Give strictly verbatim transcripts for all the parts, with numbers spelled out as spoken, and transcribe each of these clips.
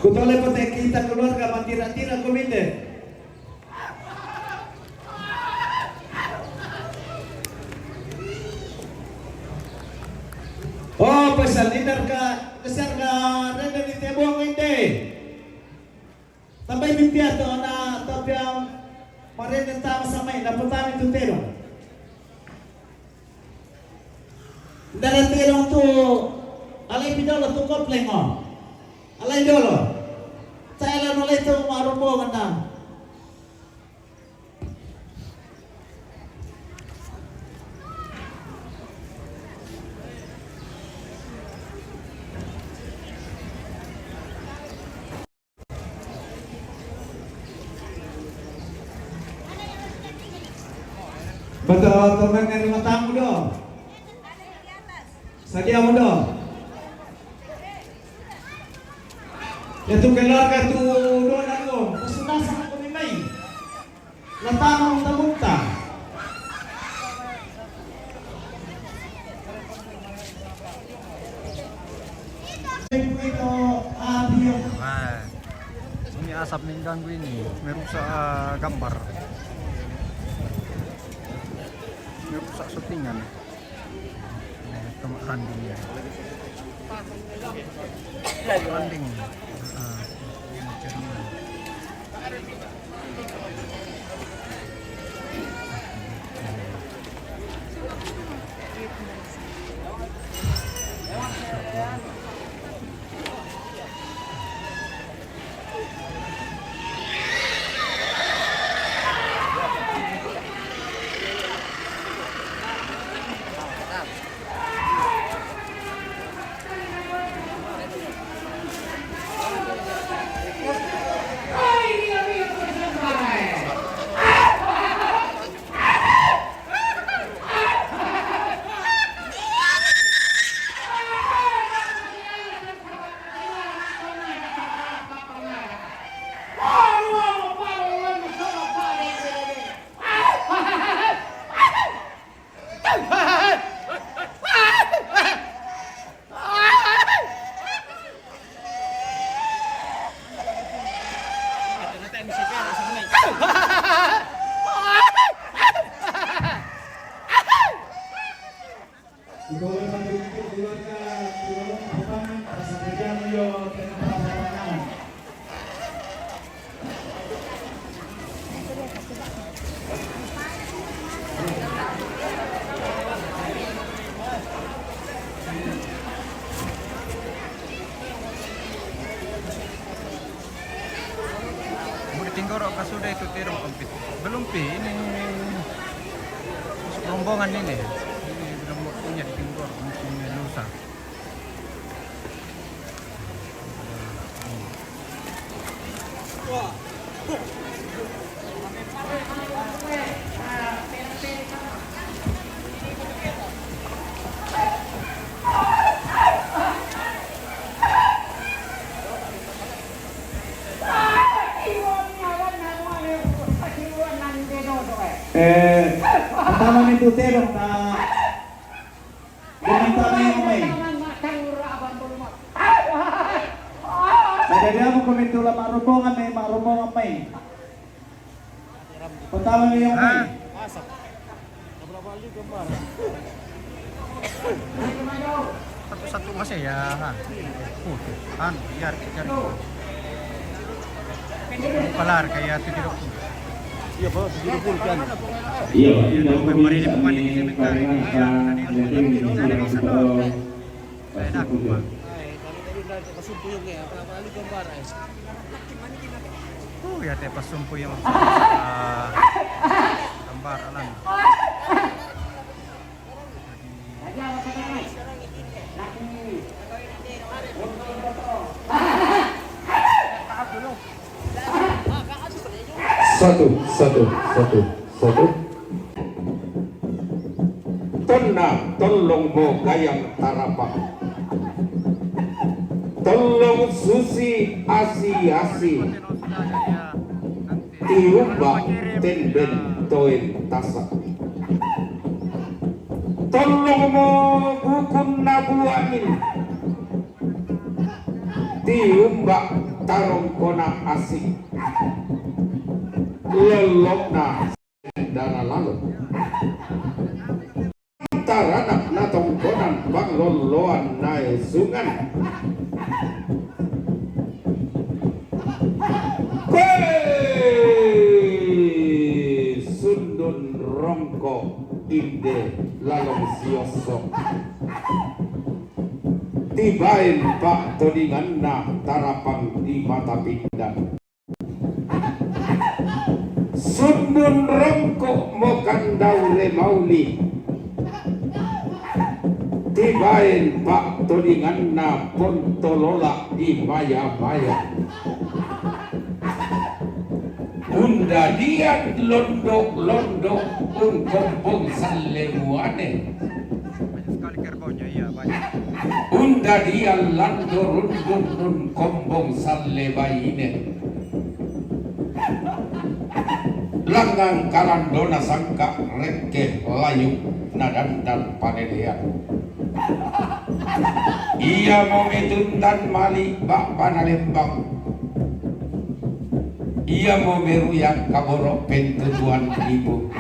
Kutole pate kita keluarga matira-tira komite. Oh, pesan leader ka, besar ka, rende di tebong inde. Tambai pimpia to na, tapi ang marende tama samai, na putami tu tero. Dara terong tu, alai pidolo tu koplengo. Alai dolo. Tayla no leto marupo ngana. Betul, teman dari matamu do. Sadia mo do. Ya tu keluarga tu do na do. Pesudah sama kami mai. Latama munta-munta. Nah, ini asap mengganggu ini, merusak, eh, gambar. Merusak syutingan. Nah, itu running ya. Running. Ah, ini cermin. Mau ditinggorok ka sudah itu terong kompit. Belum pi, ini masuk rombongan ini. Ini belum waktunya ditinggorok, mungkin lusa. Eh, pertama ni tu terong na Komentari yang mai. Ada dia mau komentar lah, mak rombongan mai, mak rombongan mai. Pertama ni yang mai. Satu-satu masih ya, ha. Putus. Anu, biar kita. Palar kaya tujuh dua puluh. Iya, Pak, tujuh dua puluh kan. Iya, Pak, ini dalam pemerintahan ini karena mungkin kurang betul. Saya dah lupa. Oh, ya, teh, pas sumpuyong. Ah, gambar alam. Satu, satu, satu, satu. Tonna, tollong mo gayam tarapa. Tollong susi asi-asi. Tiumba tenden toen tasa. Tollong mo bukun na buamin. Tiumba tarongkona asik. Lolokna dana lalo. Taranak natongkonan pangloloan naesungan. Koe sundun rongko inde lalong siosok. Tibaen pa'todinganna tarapang di mata pindan. Sundun rongko' mokandaure mauli. Tibaen pa'todinganna pontolola' di maya-maya. Undadian londo-londo ungkombong sallemuane. Undadian lando rundun nun kombong salle baine. Langngang kalandona sangka' rekke layuk nadandal panedean. Iamo metundan mali' ba'bana lembang. Iamo meruyak kaboro' pentutuan lipu.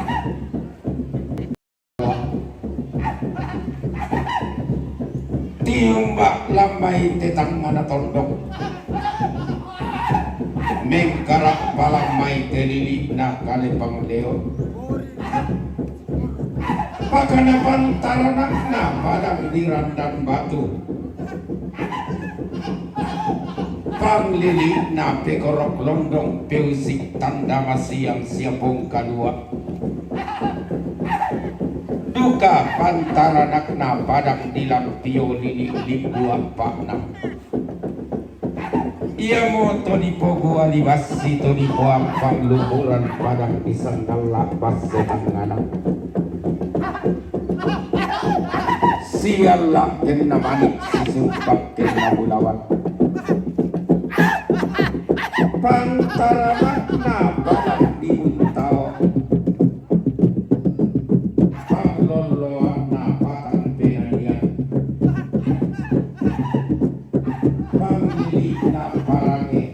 Tiumba' lan mai te tangngana tondok. Mengkara'pa lan mai te lili'na kale pangleo. Pakana pantaranakna padang di randan batu. Panglili'na pekoro' londong peusik tanda masiang sia pong kalua'. Duka pantaranakna padang di lampio lili' limbua pa'na. Iamo to dipoguali bassi to dipoampang lumuran padang di sangalla' basse tangngana. Sialla' kenna manik sisumpak kenna bulawan. Pantaranakna padang di Buntao. Panglolloanna patang penanian. Panglili'na parange.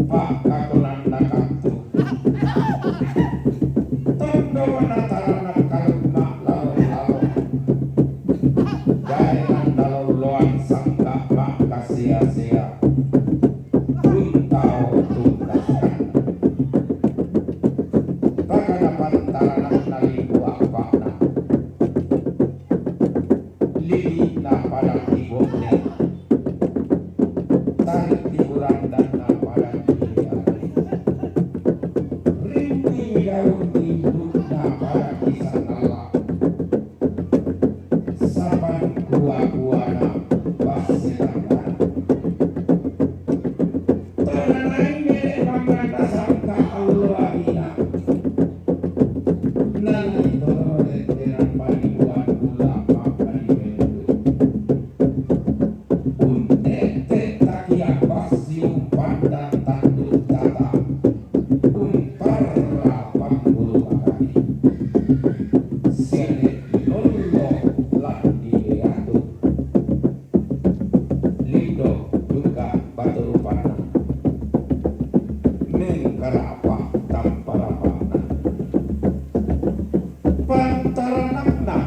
Pa'katonanna kattu. Tondona taranak kalumma lalo-lalo. Daenanna lolloan sangka' ma'kasea-sea. Buntao tungkaskan. Pakana pantaranakna limbua pa'na. Lili'na padang di Bonne. Tarik di burandanna padang di Liari. Rinni daun indu'na padang di Sangalla'. Sapan kua-kuana basse tangngana. Tona nainge mangngata sangka' allo adina. Nani toro dettenan panibuan gula makkani bendu. Untette' takia bassi umpanda tandu tata. Umparra pangguru magani. Siane lollo landi beatu. Lindo duka batu rupanna. Mengkara'pa tampa-rampa'na. Pantaranakna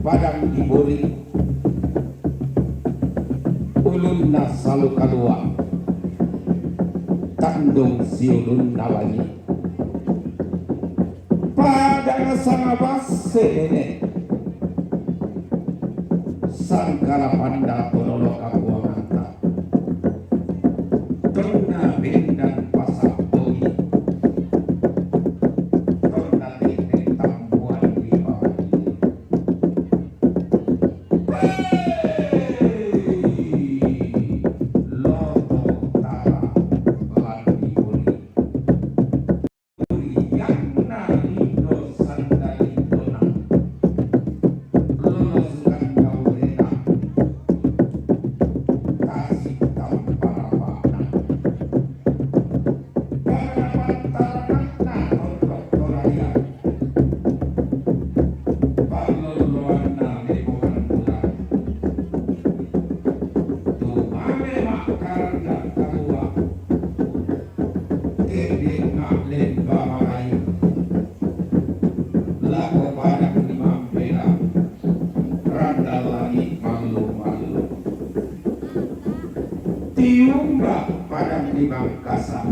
padang di Buri. Ulunna salu kalua'. Tandung siulunna langi'. Padang sanga basse ene. Sangkala panda tololo kapuanganta. Tonna bendan pasabbogi. Tonna tenne tammuan di pamali. Hei! Loto tara landi boli. Yanna lindo sanda lindona. Lolo sukang kaurena. Kasih tampa rapana. Karna kalua, kede ngalen bamarai, lako padang di Mampela, randal langit malu-malu. Tiumba padang di Mangkasa,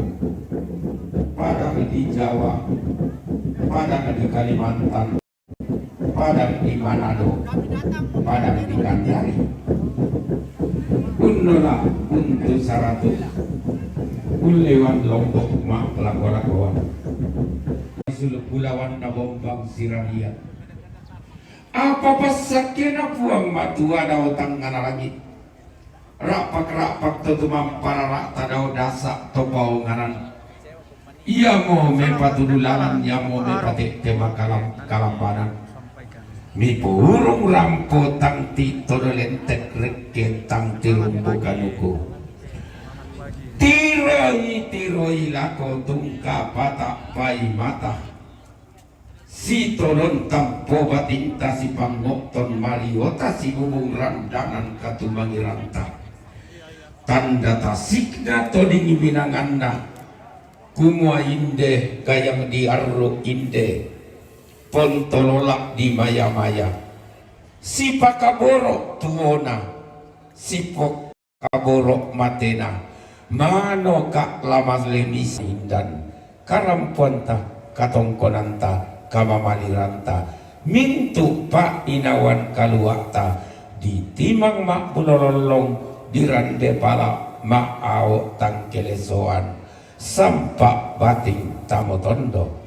padang di Jawa, padang di Kalimantan, padang di Manado, padang di Kendari. Unnola untu saratu, ulewan Lombok mak lako-lakoan. Suluk bulawan na bombang siraria. Apa pasakena Puang Matua dao tangngana langit. Rapak-rapak to tumamparara tadao dasa to paonganan. Ia mo mepatudulangan, ia mo mepatette makalam-, kalambanan. Mipourung rampo tang ti todo lentek rekke tang ti rumbu kanuku. Tiroi, tiroi lako tungka pata pai mata. Sitolon tampo batinta sipangngokton mariota sibubung randangan katumangiranta. Tanda tasikna toding minanganna. Kumua inde gayang diarru inde. Pontolola di maya-maya. Sipakaboro tuona. Sipok kaboro matena, manoka lamalemisa indan, karampuanta, katongkonanta, kamamaliranta, mintu painawan kaluata, ditimang mabulolollong, dirande pala maao tangkelesoan, sampa bating tamotondo.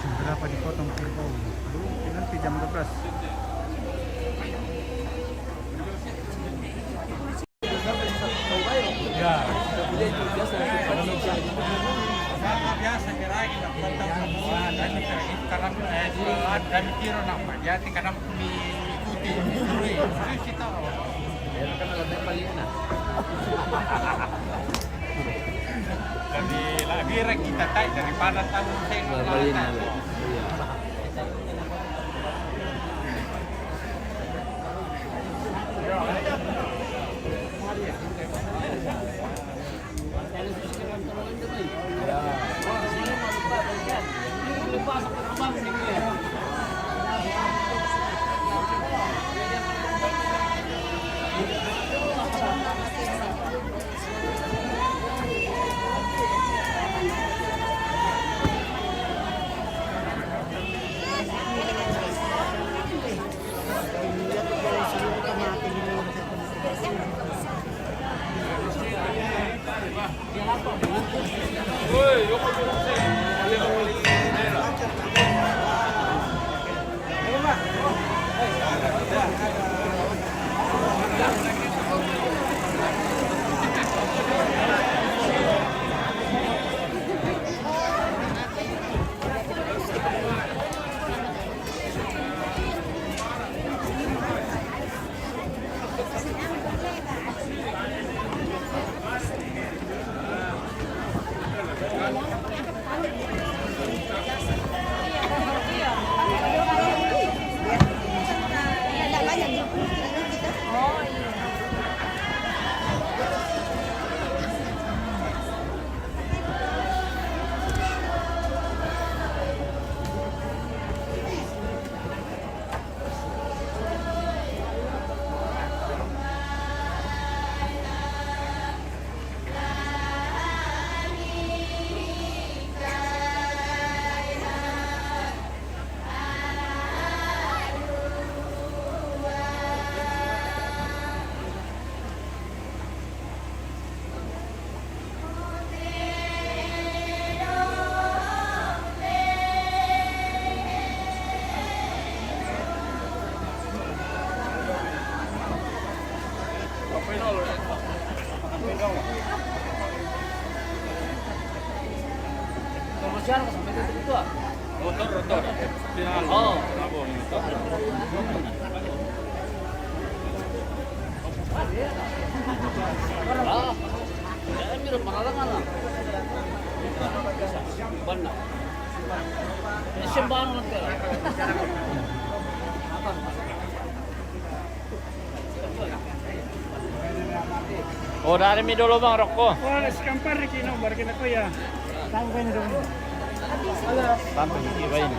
Jam berapa dipotong kerbau? Aduh, nanti jam dua belas. Ya. Biasa kira kita potong semua, dan kita, kita, eh, dan kira nak jadi kadang diikuti, dicuri. Itu kita. Jadi, lebih kita tai daripada tahu saya. Iya. Rotor, rotor. Final. Oh. Kenapa? Rotor. Ah. Ya, ini udah pengalaman lah. Benar. Ini sembarang nanti lah. Oh, dari mi dulu, Bang, rokok. Wah, sekamper di kino, baru kena ko ya. Tahu kan itu. Sampai di kiri ini.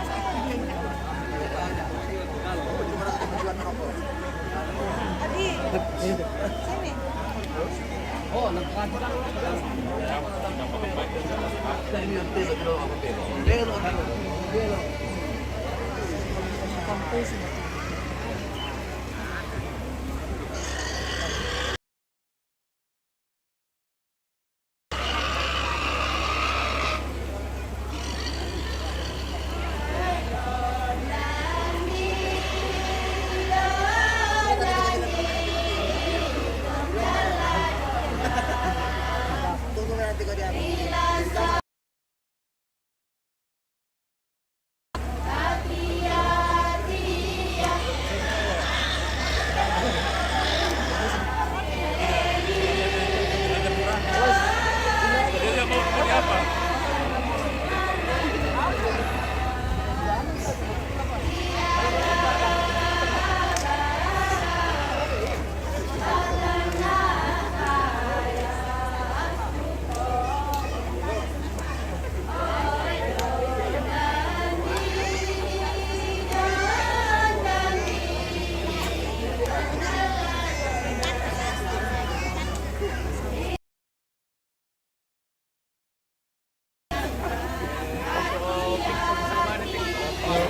Oh,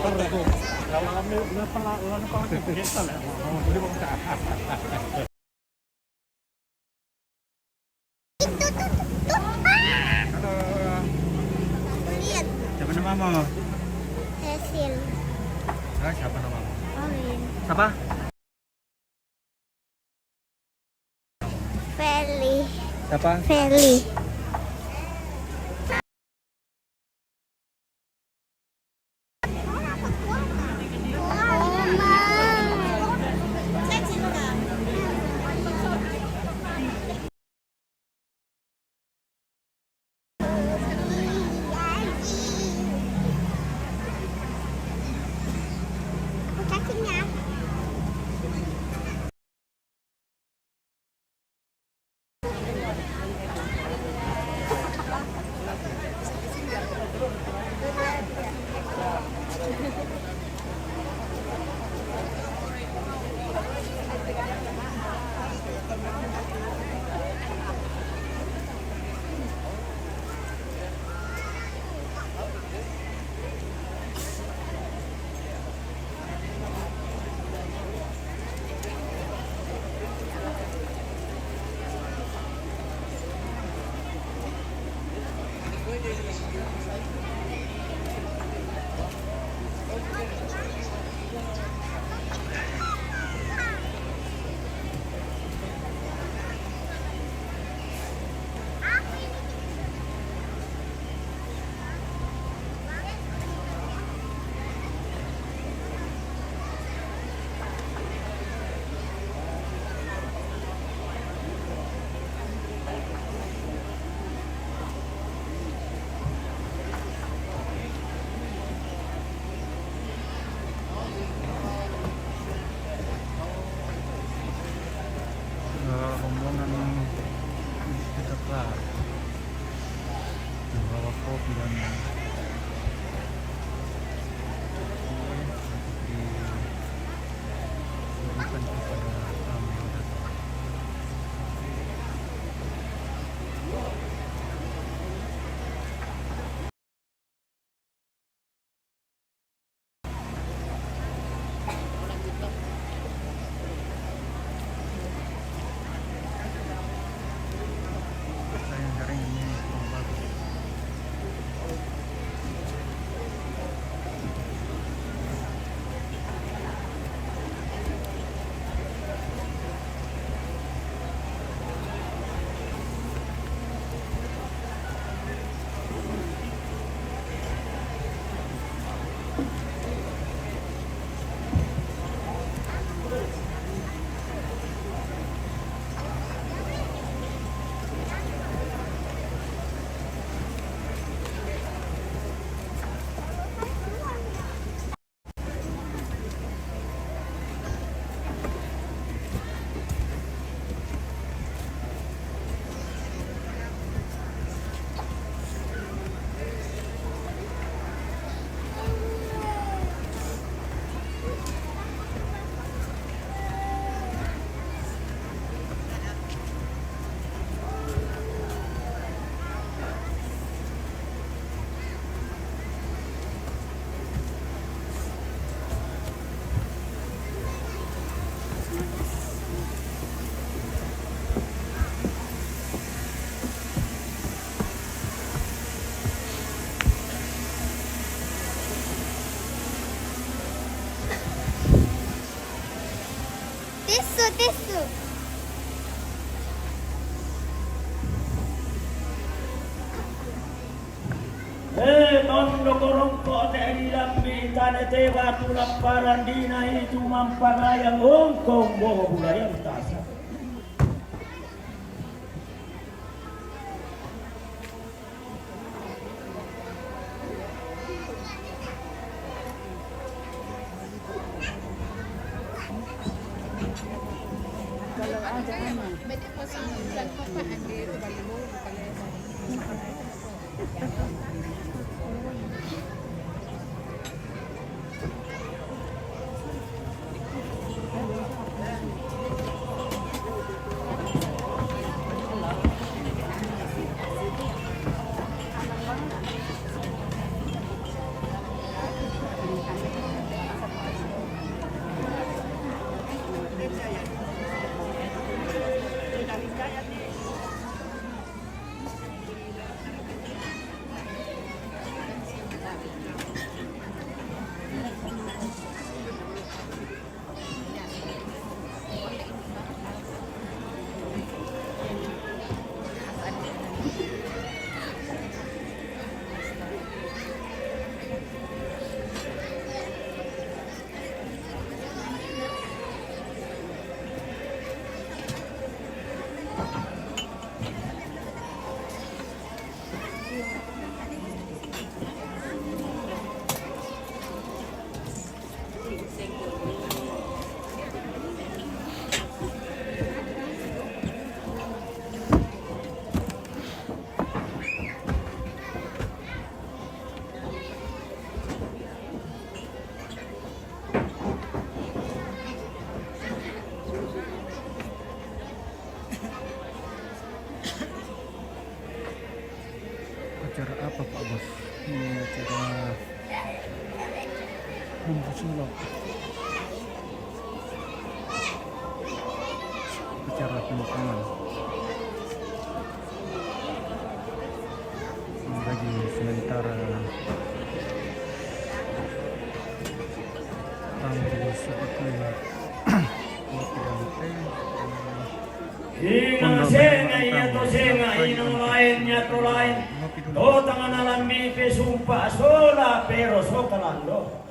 Halo. Lihat. Siapa namamu? Cecil. Hah, siapa namamu? Olin. Siapa? Feli. Siapa? Feli. Eh, rombongan kita kelar. Membawa kopi dan untuk diberikan kepada tamu yang datang. Tisu, tisu. Eh, tondo korongko te ri lambi tane te batu lapparan dina itu mampangayang ongkong boho budayang tasa. Acara apa, Pak Bos? Ini acara bungkus sulap. Acara pemakaman. Bagi sementara tamu seperti kopi dan teh. Inang senga iya to senga, inang lain iya to lain. To tangana lambi pe sumpa sola pero so kalando.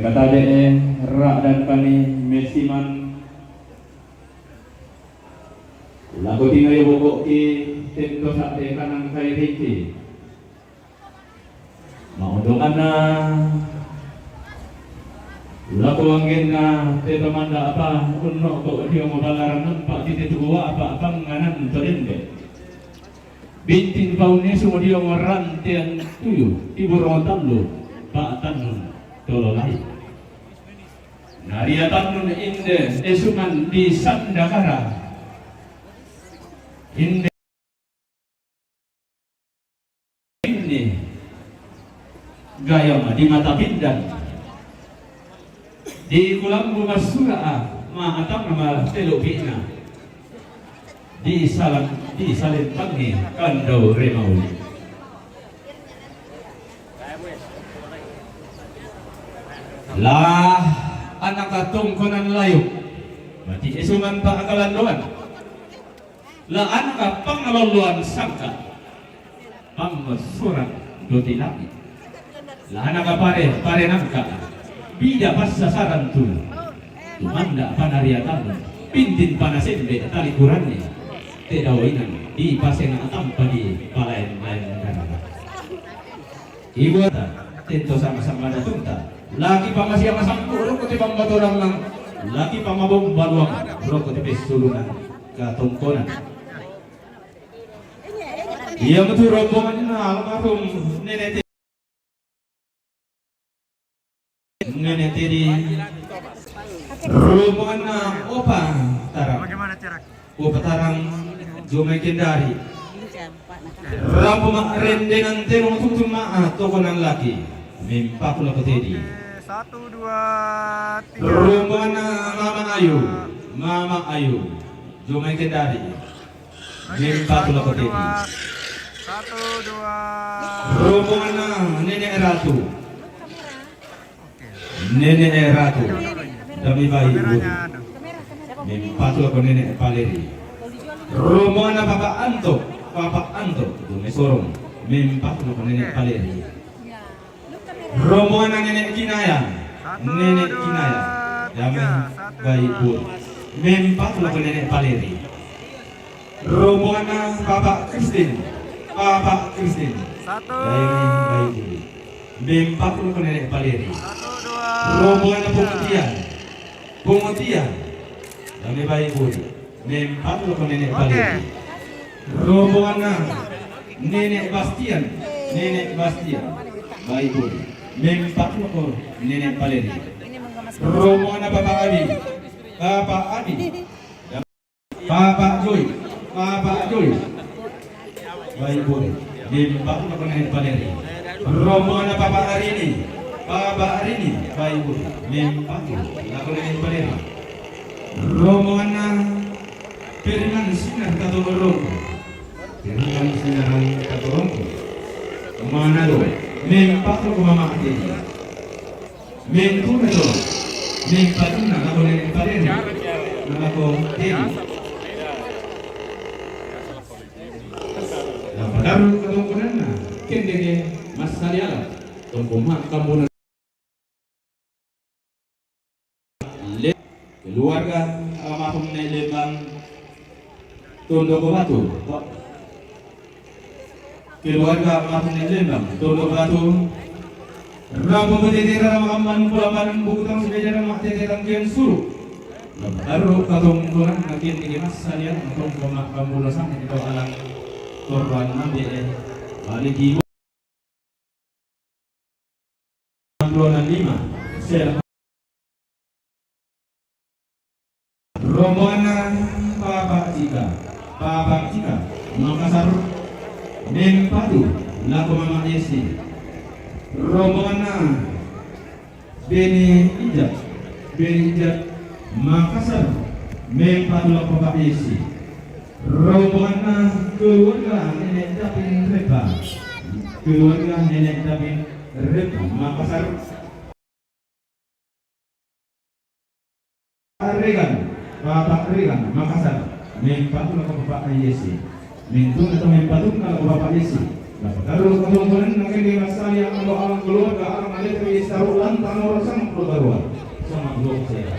Katade'e ra'dan pani mesiman, lako tingayo boko'ki, tento sa'te kanang kairiki. Ma'ondonganna lako anggenna te tomanda apa unno'ko dio mobalaran nampa titetu uwa'pa pangnganan to dembe. Bintin paunnesu modiongo rantean tuyu, tiburong tallu, pa'tannun tololai. Nariatannun inde esungan di Sandakara. Inde inni gayama di mata pindan. Di kulambu massura'a, ma'atang ma telu pi'na. Di salam, di salempangi kandau remau. Lah, anaka tongkonan layuk. Mati esungan pa'akalandoan. La anaka pangalolloan sangka. Pangngossoran doti laki. La anaka pare, pare nangka. Bida passasaran tu. Tumanda panariatan. Pintin panasembe talikuranni. Te daoinan di pasenga tampa di palaen-laen negara. Ibuata, tento sama-sama datunta. Laki pamasiang masampu roko te pambatorang nang. Laki pamabong baluang roko te pessulungan katongkonan. Iya metu rombonganna almarhum Nenek Te-, Nenek Teddy. Rombonganna Opa Tarang. Bagaimana cara? Opa Tarang, jomai kendari. Rampo ma rendengan telo tutu ma tokonan laki. Mempatu lako Teddy. Satu, dua, tiga. Rombonganna Mama Ayu. Mama Ayu. Jomai kendari. Mempatu lako Teddy. Satu, dua. Rombonganna Nenek Ratu. Nenek Ratu. Dame bai buri. Mempatu lako Nenek Paleri. Rombonganna Papa Anto. Papa Anto. Dame sorong. Mempatu lako Nenek Paleri. Rombonganna Nenek Kinaya. Nenek Kinaya. Dame bai buri. Mempatu lako Nenek Paleri. Rombonganna Bapak Kristin. Bapak Kristin. Satu. Dame bai buri. Mempatu lako Nenek Paleri. Satu, dua. Rombonganna Pungutia. Pungutia. Dame bai buri. Mempatu lako Nenek Paleri. Rombonganna Nenek Bastian. Nenek Bastian. Bai buri. Mempatu lako Nenek Paleri. Rombonganna Bapak Abi. Bapak Abi. Bapak Joy, Bapak Joy. Bai buri. Mempatu lako Nenek Paleri. Rombonganna Bapak Arini. Bapak Arini. Bai buri. Mempatu lako Nenek Paleri. Rombonganna Ferdinand Sinar Katorongku. Ferdinand Sinar Katorongku. Manado. Mempatu lako Mama Teddy. Mentuna to. Mempatunna lako Nenek Paleri. Lako Teddy. Napatarru katongkonanna. Kendeke massaliala. Tongko makkambuna. Le-, keluarga almarhum Nek Lembang Tondoko Batu. Keluarga almarhum Nek Lembang Tondoko Batu. Rampo betetera makamman pulapanan bukutang sebedera mak teteran kian suru. Rampo tarru katongkonan nakin tigi massalian katongko makambulasang itu alang korban nambe. Balik ibu. Rombonganna Papa Cika, Papa Cika, Makassar, mempatu lako Mama Esi. Rombonganna Bene Ijak, Bene Ijak, Makassar, mempatu lako Papa Esi. Rombonganna keluarga Nenek Dapin Repa. Keluarga Nenek Dapin Repa, Makassar. Regan, Bapak Regan, Makassar. Mempatu lako Bapak Yesi. Mentuna to mempatu lako Bapak Yesi. Terus katongkonan nangkin di masaya ando alang keluarga alang alit di saru lantang orang sama keluarga. Sama keluarga saya.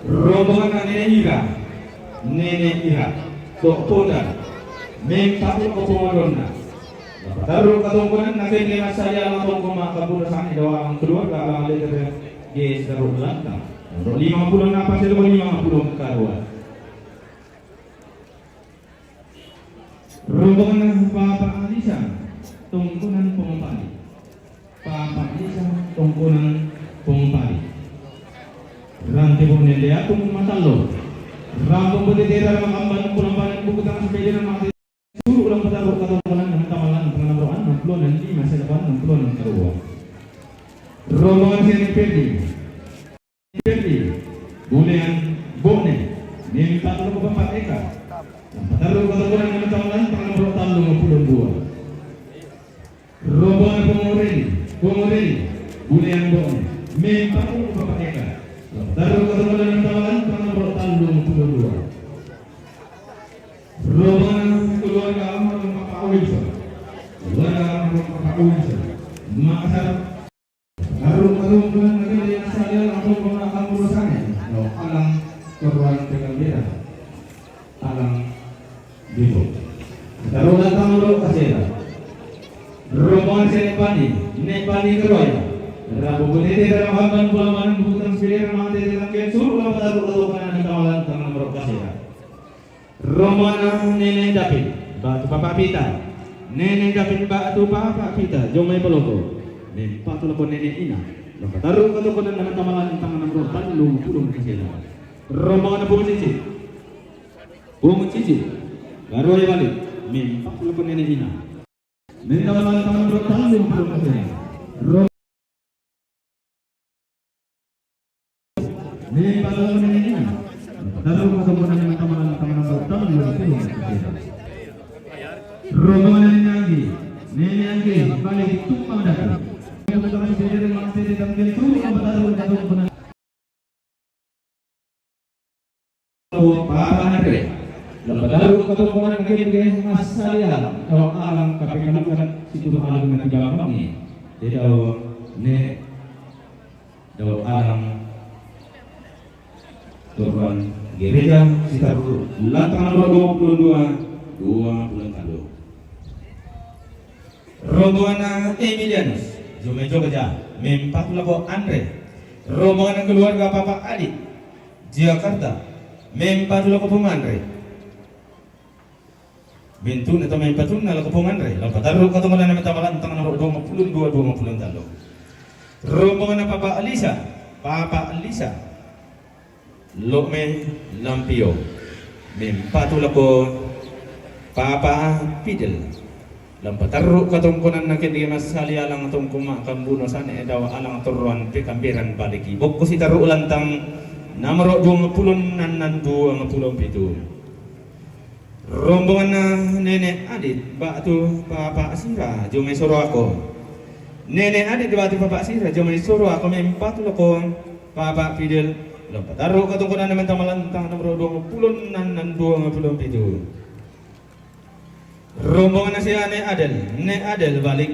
Rombongan na Nene Ira. Nene Ira. Tok Pondan. Mempatu ko Pondan na. Terus katongkonan nangkin di masaya alang tongkoma kabura sana do alang keluarga alang alit di saru lantang. Untuk lima puluh na pasal lima puluh karua. Rombongan Papa Alisa, tongkonan pongopali. Papa Alisa, tongkonan pongopali. Rante bo nende atung matalo. Rambo bo dedera makamban pulambanan buku tangan sepeda na mati. Suru ulang petaru katongkonan na tamalan pengenam roan enam puluh enam lima selepan enam puluh enam karua. Rombongan siani Perdi. Jadi, bulean bone, mempatu loko Bapak Eka. Petaru katongkonan na tamalan pengenam roan talo lima puluh dua. Rombongan Pongoreli, Pongoreli, bulean bone, mempatu loko Bapak Eka. Petaru katongkonan na tamalan pengenam roan talo lima puluh dua. Rombongan keluarga almarhum Bapak Wilson. Keluarga almarhum Bapak Wilson. Makassar. Lalu katongkonan nangkin di masaya alang tongkoma kabura sana do alang toruan pekambira. Alang bibo. Taru lantang do kasera. Rombongan siani Pani, ne Pani keroya. Rabu bunete dalam hamban pulambanan buku tangan sepeda na mati di tangkin suru lapa taru katongkonan na tamalan tangan merok kasera. Rombongan Nene David, batu Papa Pita. Nene David batu Papa Pita, jomai boloko. Mempatu loko Nene Ina. Loko taru katongkonan na tamalan tangan nomor talo lima puluh kasera. Rombongan Pungu Cici. Pungu Cici. Baru aja balik. Mempatu loko Nene Ina. Mempatu loko Nene Ina. Mempatu loko Nene Ina. Taru katongkonan na tamalan tangan nomor talo lima puluh. Rombongan Nene Anggi. Nene Anggi, balik di tumpang datu. Papa Andre. Lapa taru katongkonan nangkin di masaya alang do alang kapekalukan situ alang na tiga kami. Jadi do ne do alang toruan gereja Sitaru lantang nomor dua puluh dua, dua puluh talo. Rombongan Emilianus, jomai Jogja, mempatu loko Andre. Rombongan keluarga Papa Adi, Jakarta, mempatu loko Pung Andre. Bentuk na tamain patun na loko Pung Andre. Loko taru katongkonan na tamalan tangan nomor dua puluh dua, dua puluh talo. Rombongan Papa Alisa, Papa Alisa. Lok me lampio. Mempatu loko Papa Pidel. Lapa taru katongkonan nangkin di masaya alang tongkoma kabura sana do alang toruan pekambira baliki. Boko Sitaru lantang nomor dua puluh enam, dua puluh pitu. Rombongan Nene Adit batu Papa Sira, jomai soro ako. Nene Adit batu Papa Sira, jomai soro ako, mempatu loko Papa Pidel. Lapa taru katongkonan na tamalan tangan nomor dua puluh enam, dua puluh pitu. Rombongan siani Adel, Ne Adel balik.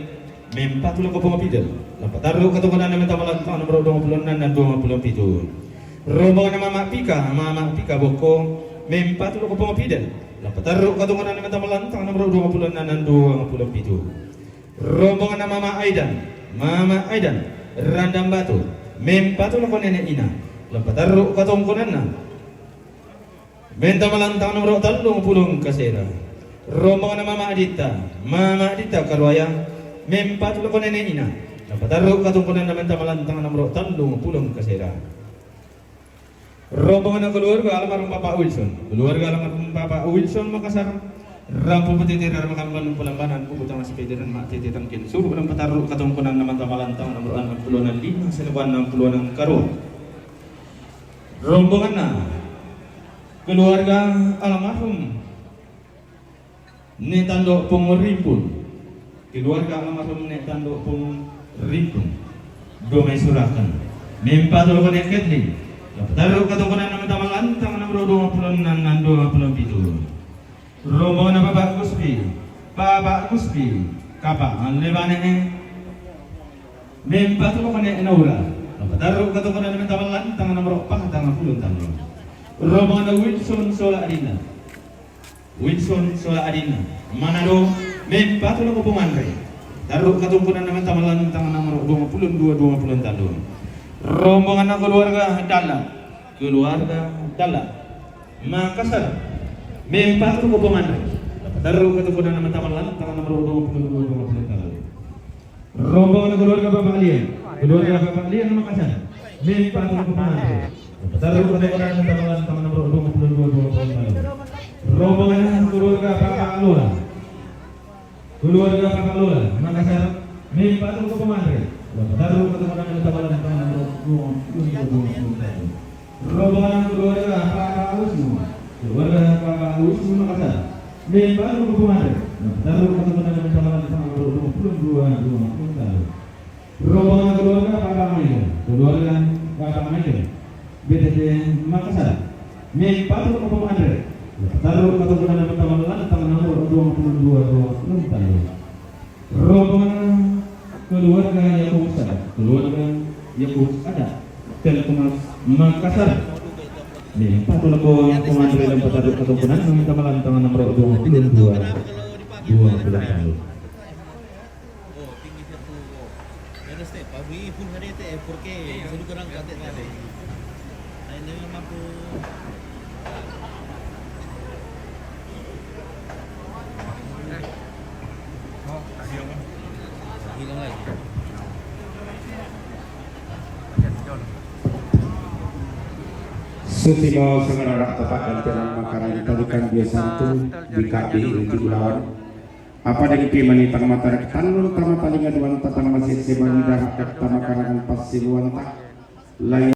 Mempatu loko Pung Pidel. Lapa taru katongkonan na tamalan tangan nomor dua puluh enam, dua puluh pitu. Rombongan Mama Pika, Mama Pika boko. Mempatu loko Pung Pidel. Lapa taru katongkonan na tamalan tangan nomor dua puluh enam, dua puluh pitu. Rombongan Mama Aidan, Mama Aidan, Randam Batu. Mempatu loko Nene Ina. Lapa taru katongkonan na tamalan tangan nomor talo puluh kasera. Rombongan Mama Adita, Mama Adita Karuaya, mempatu loko Nene Ina. Lapa taru katongkonan na tamalan tangan nomor talo puluh kasera. Rombongan keluarga almarhum Papa Wilson, keluarga almarhum Papa Wilson Makassar. Rambu petiti dalam makamban pulambanan buku tangan sepeda na mati di tangkin suru lapa taru katongkonan na tamalan tangan nomor enam puluh enam lima selepan enam puluh enam karua. Rombongan na keluarga almarhum Ne Tando Pung Rimpun. Keluarga almarhum Ne Tando Pung Rimpun. Jomai soro ako. Mempatu loko Ne Ketli. Lapa taru katongkonan na tamalan tangan nomor dua puluh enam, dua puluh pitu. Rombongan Bapak Guspi. Papa Gusti, kapa ngalebane e. Mempatu ko ne naura. Patarru katukunan mentamallan tang nomor paha tang pulun tallu. Rombongan Wilson Sola Adina. Wilson Sola Adina. Manado, mempatu ko Pungandre. Tarru katukunan mentamallan tang nomor dua puluh dua, dua puluh tallu. Rombongan keluarga Dalla. Keluarga Dalla. Makassar. Mempatu ko Pungandre. Tarru katukunan mentamallan tang nomor dua puluh dua, dua puluh tallu. Rombongan keluarga Bapak Lian. Keluarga Bapak Lian Makassar. Mempatu ko Pungandre. Tarru katukunan mentamallan tang nomor dua puluh dua, dua puluh tallu. Rombongan keluarga Bapak Lura. Keluarga Bapak Lura Makassar. Mempatu ko Pungandre. Tarru katukunan mentamallan tang nomor dua puluh dua, dua puluh tallu. Rombongan keluarga Bapak Wisnu. Keluarga Bapak Wisnu Makassar. Mempatu ko Pungandre. Tarru katukunan mentamallan tang nomor dua puluh dua, dua puluh tallu. Rombongan keluarga Bapak Michael. Keluarga Bapak Michael. B T T Makassar. Mempatu ko Pungandre. Tarru katukunan mentamallan tang nomor dua puluh dua, dua puluh tallu. Rombongan keluarga Yakobus Ada, keluarga Yakobus Ada, Telkomas Makassar. Mempatu ko Pungandre, tarru katukunan mentamallan tang nomor dua puluh dua, dua puluh tallu. Suti mau sangararak tepat dan tenang makanan talikan dia santu di kaki di ulawan. Apa dengan pimani tang mata tang nun tama talinga duan tatang masih sebangi dahak tama karangan pasiluan tak lain.